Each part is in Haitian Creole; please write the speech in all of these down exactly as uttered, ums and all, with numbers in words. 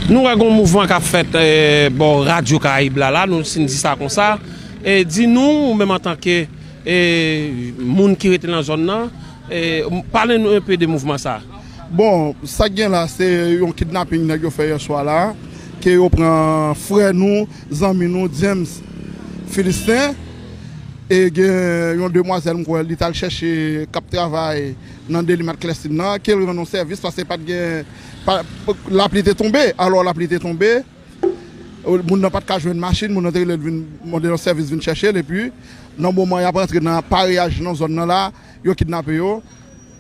Nou wè gen yon mouvman k ap fèt, eh, bò Radyo Karayib la, la, nou si n di sa konsa. E di nou, ou menm antanke, eh, moun ki rete nan zòn nan, eh, pale nou enpe de mouvman sa. Bon, sa k gen la, se yon kidnaping nèg yo fè yè swa la, ke yo pran frè nou, zanmi nou, James Philistin, e gen yon demwazèl, m kwè, li t al chèche k ap travay nan Delimat Klèsin nan, ke l rann yon sèvis, paske pa t gen, pa, lapli te tonbe, alò lapli te tonbe, moun nan pa t ka jwenn machin, moun nan te rele l vin mande yon sèvis vin chèche l, epi nan moman y ap rantre nan pareyaj nan zòn nan la, yo kidnape yo,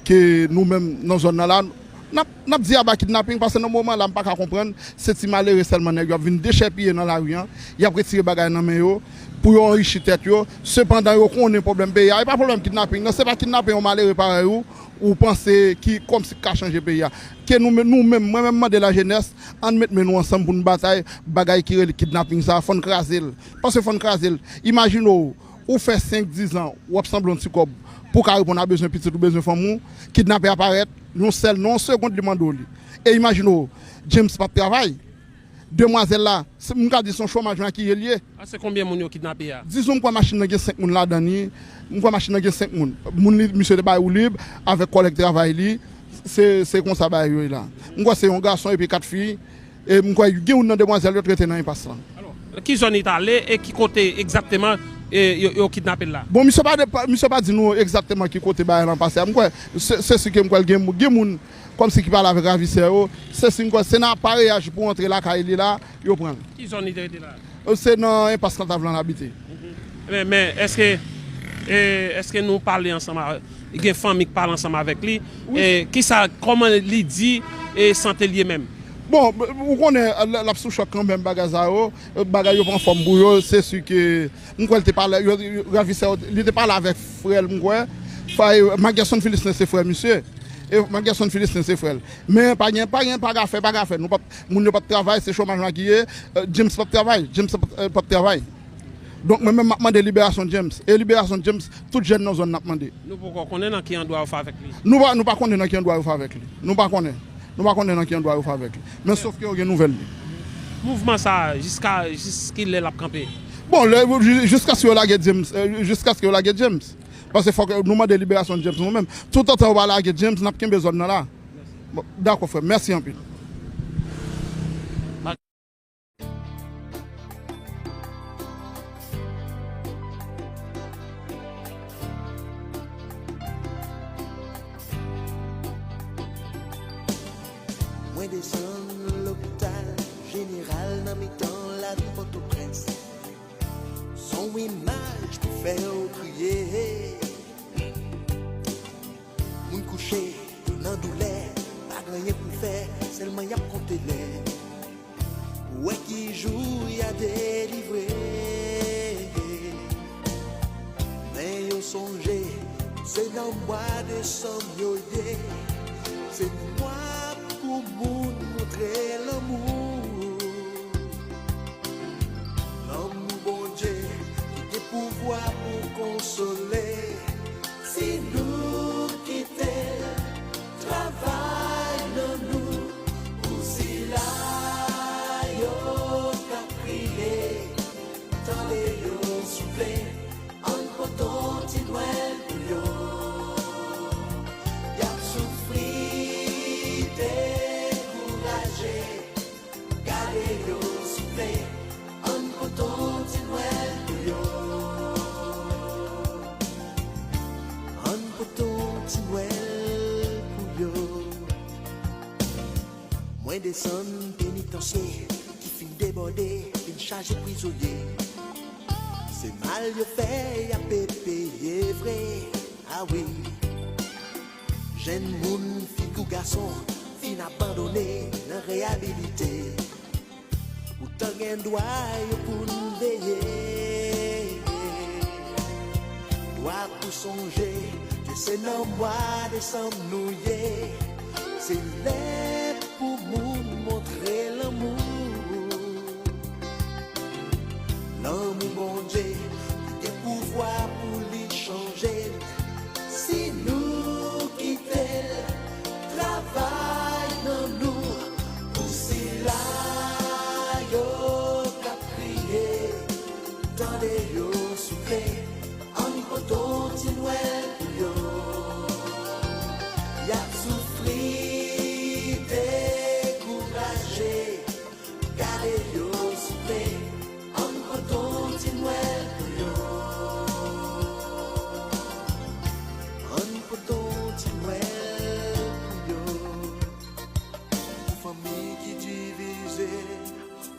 ke nou menm nan zòn nan la, n ap, n ap di aba kidnaping, paske nan moman la, m pa ka konprann, se ti malere sèlman nèg yo ap vin dechèpiye nan lari an, y ap retire bagay nan men yo, pou yo anrichi tèt yo, sepandan yo konnen pwoblèm peyi a, e pa pwoblèm kidnaping, non, se pa kidnape yon malere parèy ou, ou panse ki kòmsi k ka chanje peyi a. Ke nou, nou menm, mwen menm mande lajenès, ann met men nou ansanm pou n batay bagay ki rele kidnaping sa, fò n kraze l. Paske fò n kraze l. Imajine w, ou fè senk, diz an, w ap sanble yon ti kòb pou w ka reponn a bezwen pitit ou, bezwen fanmi w, kidnapè a parèt, yon sèl, nan yon segond li mande w li. E imajine w, James p ap travay. Demwazèl la, se, m ka di se yon chomaj makye l ye. A, se konbyen moun yo kidnape a? Dizon m kwè machin nan gen senk moun ladan li. M kwè machin nan gen senk moun. Moun li, misye te bay woulib avèk kòlèg travay li. Se, se konsa bagay yo ye la. M kwè se yon gason epi kat fi. E m kwè gen youn nan demwazèl yo t rete nan enpas lan. Alò, ki zòn li t ale e ki kote egzakteman, e, yo, yo kidnape l la? Bon, misye pa, misye pa di nou egzakteman ki kote bagay lan pase a. M kwè se, se si ke m kwè l gen, gen moun kòmsi ki pale avèk ravisè yo. Se si m kwè se nan apareyaj pou antre lakay li la, yo pran l. Ki zòn li te rete la? Se nan enpas Kantav lan l abite. Men, men èske, e, èske nou pale ansanm a, gen fanmi k pale ansanm avèk li? Wi. E, kisa, kòman li di, e, sante l ye menm? Bon, ou konnen, l, l ap sou chòk kanmenm, bagay sa yo, bagay yo pran fòm pou yo, se si ke, m kwè l te pale, yo, yo, ravisè yo, li te pale avèk frè l, m kwè, Magerson Philistin se frè misye, e Magerson Philistin se frè l. Men pa gen, pa gen, pa ka fè, pa ka fè, nou p ap, moun yo p ap travay, se chomaj la ki ye, e, James p ap travay, James p ap, e, p ap travay. Donk, mwen menm, m ap mande liberasyon James. E liberasyon James, tout jèn nan zòn nan ap mande. Nou poko konnen nan ki andwa yo fè avèk li? Nou pa, nou pa konnen nan ki andwa yo fè avèk li. Nou pa konnen. Nou pa konnen nan ki andwa yo fè avèk li. Men sòf ke yo gen nouvèl li. Mouvman sa, jiska, jiskilè l ap kanpe? Bon, lè, ji-, jiskaske yo lage James, e, jiskaske yo lage James. Paske fòk nou mande liberasyon James nou menm. Toutotan yo pa lage James, n ap kenbe zòn nan la. Bon, dakò, frè m. Mèsi anpil. Mwen desann lopital jeneral nan mitan lari Pòtoprens. Son imaj pou fè w kriye. Moun kouche nan doulè, pa gen anyen pou fè, sèlman y ap konte lè. Pou wè ki jou y a delivre. Men yo sonje, se nan mwa desanm yo ye. Se mwa pou moun montre lanmou. Lanmou Bondye ki gen pouvwa pou konsole. Si nou kite l travay nan nou, pou sila yo k ap kriye, tande yo souple, ann pote yon ti nwèl pou yo. Y ap soufri, dekouraje, gade yo souple, ann pote yon ti nwèl pou yo. Ann pote yon ti nwèl pou yo. Mwen desann penitansye ki fin debòde, fin chaje prizonye. Se mal yo fè, y ape peye vre. A wi. Jèn moun, fi kou gason, fin abandone nan reyabilite. Poutan gen dwa yo pou n veye. Dwa pou sonje ke se nan mwa desanm nou ye. Se lè pou moun montre lanmou. Lanmou Bondye ki gen pouvwa pou li chanje n. Si nou kite l travay nan nou, pou sila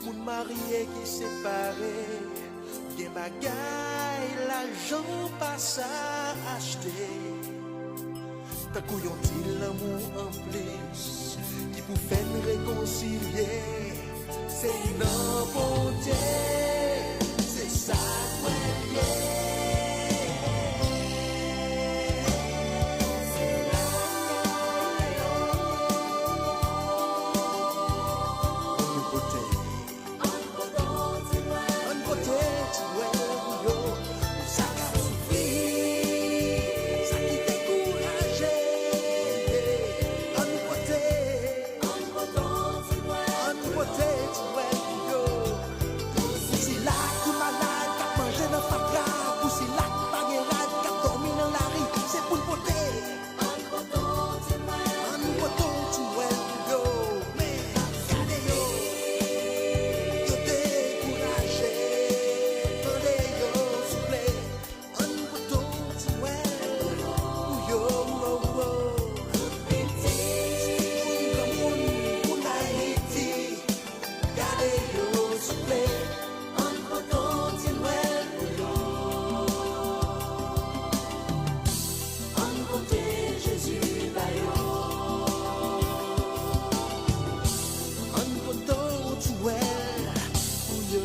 Moun marye ki separe, gen bagay lajan pa sa achte. Tankou yon ti lanmou anplis ki pou fè n rekonsilye. Se nan Bondye, se sa k mwen ye. Se la k mwen ye. Ann pote, ann pote ti Nwèl pou yo, pou sa k ap soufri, sa ki dekouraje. Ann pote, ann pote ti Nwèl pou yo, pou sila ki malad, k ap manje nan fatra, pou sila ki pa gen rad, k ap dòmi nan lari, se pou n pote. Ann pote yon ti Nwèl pou yo. Men, gade yo, yo dekouraje. Tande yo, souple. Ann pote yon ti Nwèl pou yo. Timoun, granmoun, moun Ayiti. Gade yo, souple, ann pote yon ti Nwèl pou yo. Ann pote Jezi ba yo. Ann pote yon ti Nwèl pou yo.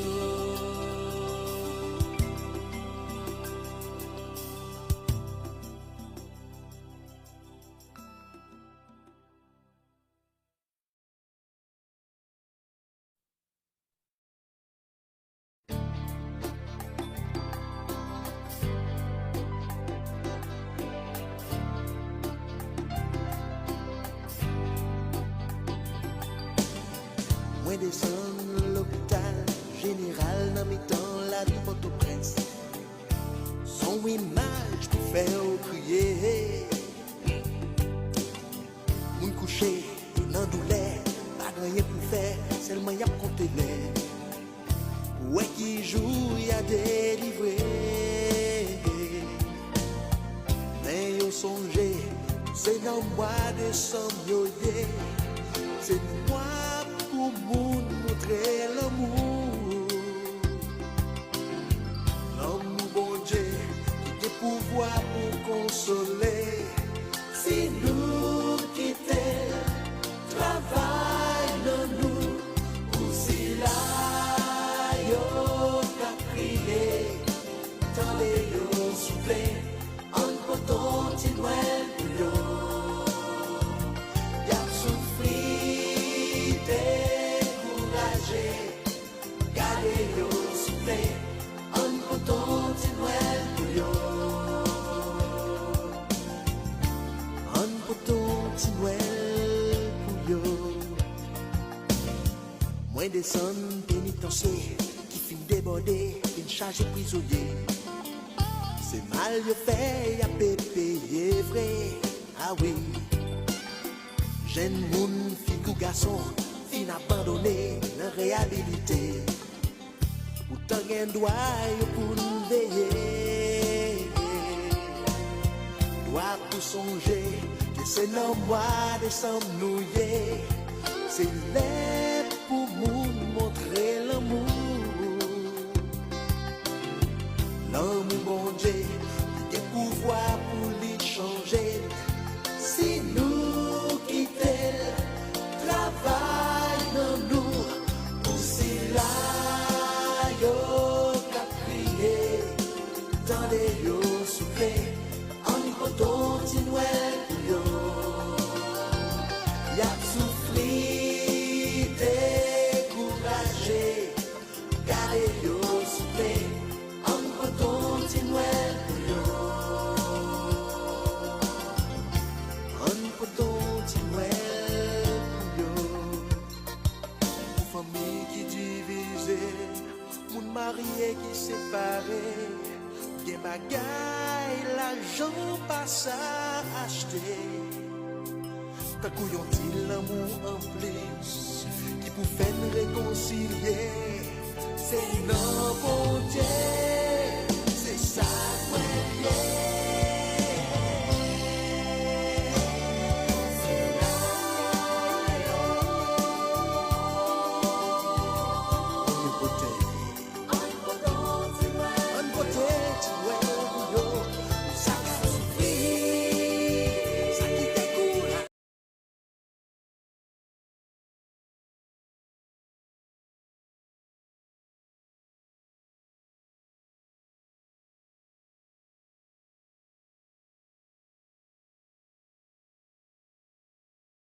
Mwen desann lopital jeneral nan mitan lari Pòtoprens. Son imaj pou fè w kriye. Moun kouche, yo nan doulè, pa gen anyen pou fè, sèlman y ap konte lè. Pou wè ki jou y a delivre. Men yo sonje, se nan mwa desanm yo ye. Se mwa pou moun montre lanmou. Lanmou Bondye ki gen pouvwa pou konsole. Si nou kite l travay nan nou, pou sila yo k ap kriye, tande yo souple, ann pote yon ti Nwèl pou yo. Y ap soufri, dekouraje. Gade yo souple, ann pote yon ti Nwèl pou yo. Ann pote yon ti Nwèl pou yo. Mwen desann penitansye ki fin debòde, fin chaje prizonye. Se mal yo fè, y ape peye vre. A wi. Jenn moun, fi kou gason, fin abandone nan reyabilite. Poutan gen dwa yo pou n veye. Dwa pou sonje ke se nan mwa desanm nou ye. Se lè pou moun montre lanmou. Lanmou Bondye ki gen pouvwa pou li chanje. Si nou kite l travay nan nou, pou sila yo k ap kriye, tande yo souple, ann pote yon ti Nwèl pou yo. Y ap soufri, dekouraje. Gade yo souple, ann pote yon ti Nwèl pou yo. Ann pote yon ti Nwèl pou yo. Pou fanmi ki divize, moun marye ki separe, gen bagay lajan pa sa achte. Tankou yon ti lanmou anplis ki pou fè n rekonsilye. Se nan